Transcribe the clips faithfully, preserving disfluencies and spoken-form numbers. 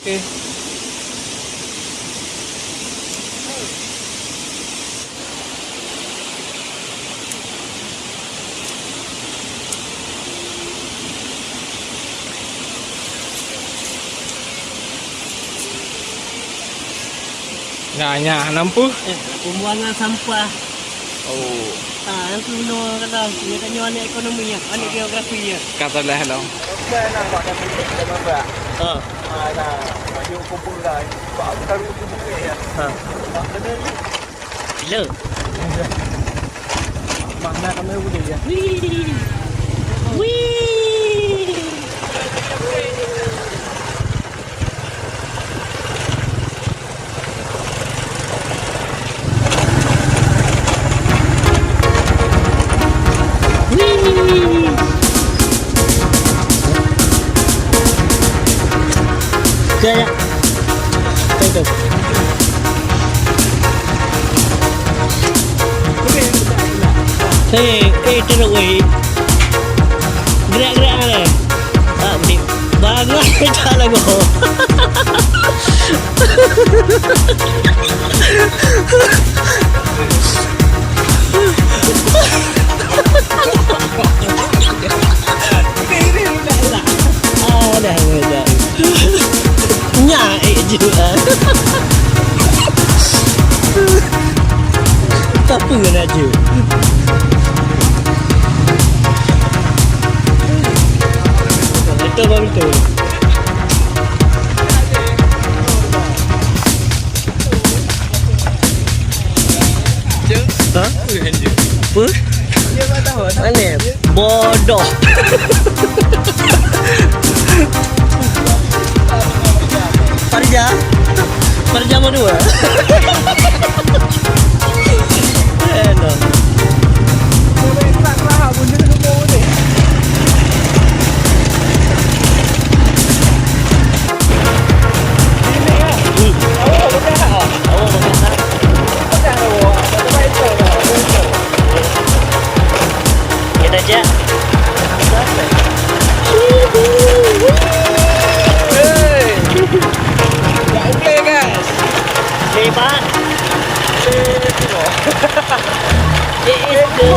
Okey. Nah, nyan, nampu? Eh, pembuangan sampah. Oh. Ha, nyan tu bunoe kata, nyan tanyoe aneuk ekonomi nyan, aneuk geografi nyan. Ka salah lom. Ha. Ha. Gila. Mana kami boleh ya? Wih. Wih. Hei, eh, terus, weh. Gerak-gerak, eh. Ah, bedik. Bangai tak lagu. Ah, dah, dah. Nyak, eh, je, ah. Tapi kan aja. Betul, betul. Ha? Apa? Aneh. Bodoh. Parja. Parja mana dua? Eh, no. Kita jak. Hey. Lebat. It is the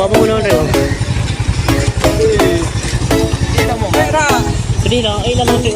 Apa guna tu? Pedih dah, eh, dalam tu.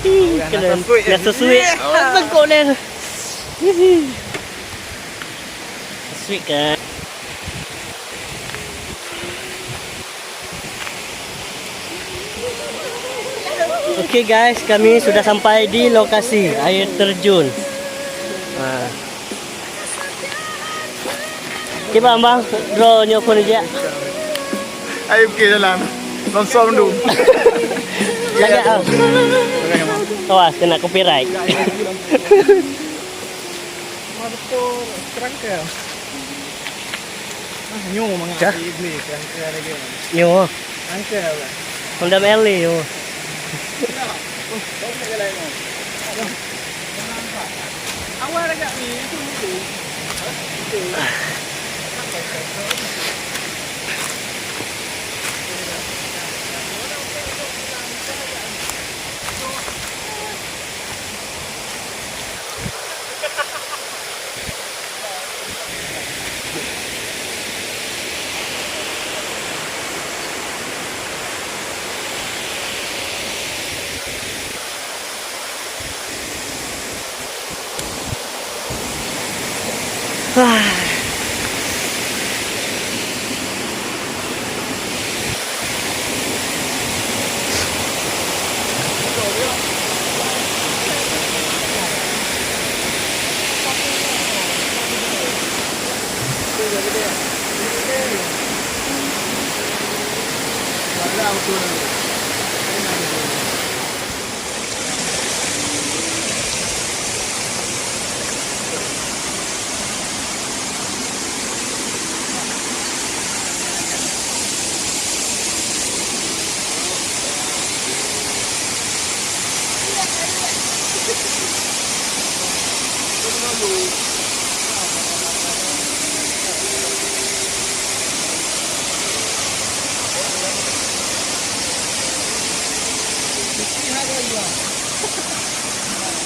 Ih, kena. Dah sesuai. Dah sesuai. Bengkok dah. Hihi. Sweet kan? Oke guys, kami sudah sampai di lokasi air terjun. Ha. Kiban bang, droe nyoe phon jak. Ayo ke jalan. Lom som dum. Lagak ah. Awas kena copyright. Motor kerangka. Ah, nyoe mangat. Kah? Iblis kerangka lagi. Nyoe. Kerangka apa? Honda L E nyoe. Ya. Oh, baru nak jalan nyoe. Awal agak ni, itu, itu.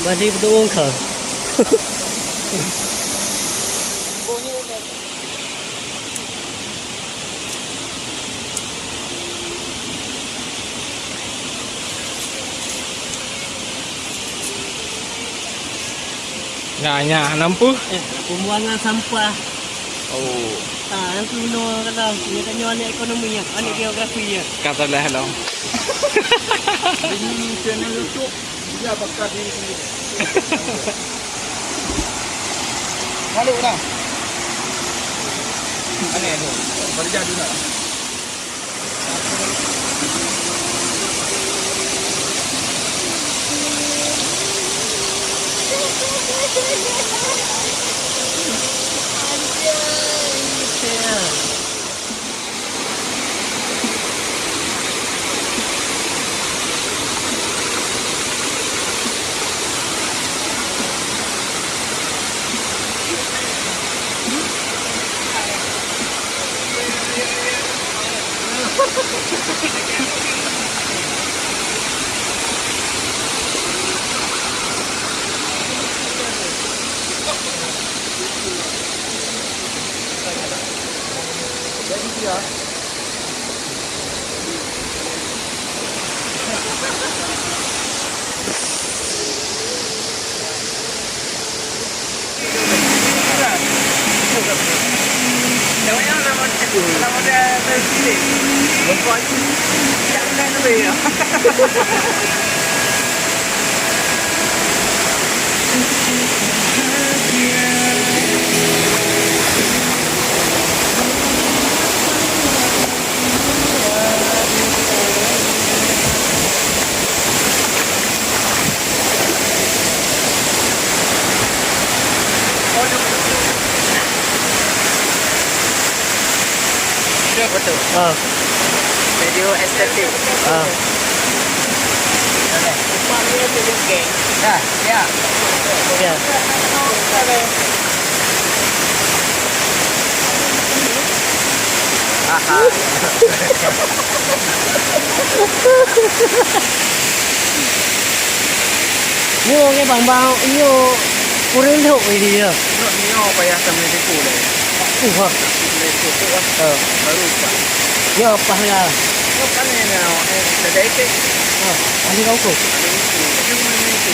Badi beutôi ka. Nyan, nyan, hana peue? Eh, pembuangan sampah. Oh. Ah, yang tu no kalau, dia tanya anak ekonomi ya, anak geografi ya. Kata lah long. Ini channel YouTube, dia bakal di sini. Lalu dah. Aneh tu. Kerja juga. Betul. Ah. Video estetik. Ah. Dah, ya. Ya. Aha. Nyoe ngon bang-bang, nyoe ureueng lhok ini ya. Nyoe, nyoe payah sampai tipu deh. Uh, ha. Tipu deh, tipu, ah. Ha. Baru, Pak. Nyoe apa ya? Nyoe kan ini, eh, sedikit. Ha, ada kau tu. Ada itu. Yang mana itu?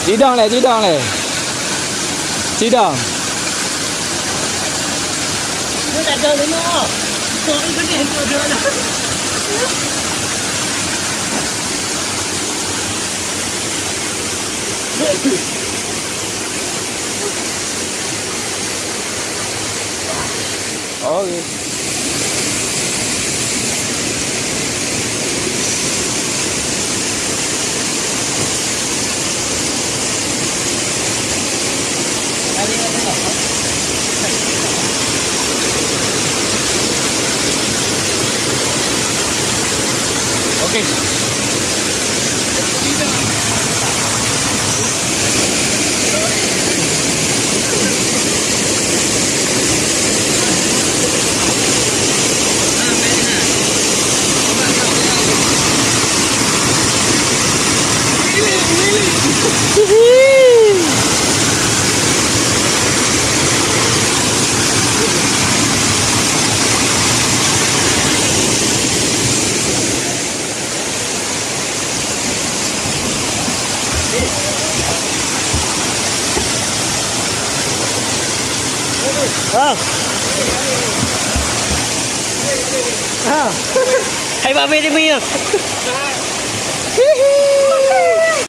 Cidong lé, cidong lé. Cidong. Oke. Oke. Ah. Ah. Hai, Pak Bedi punya.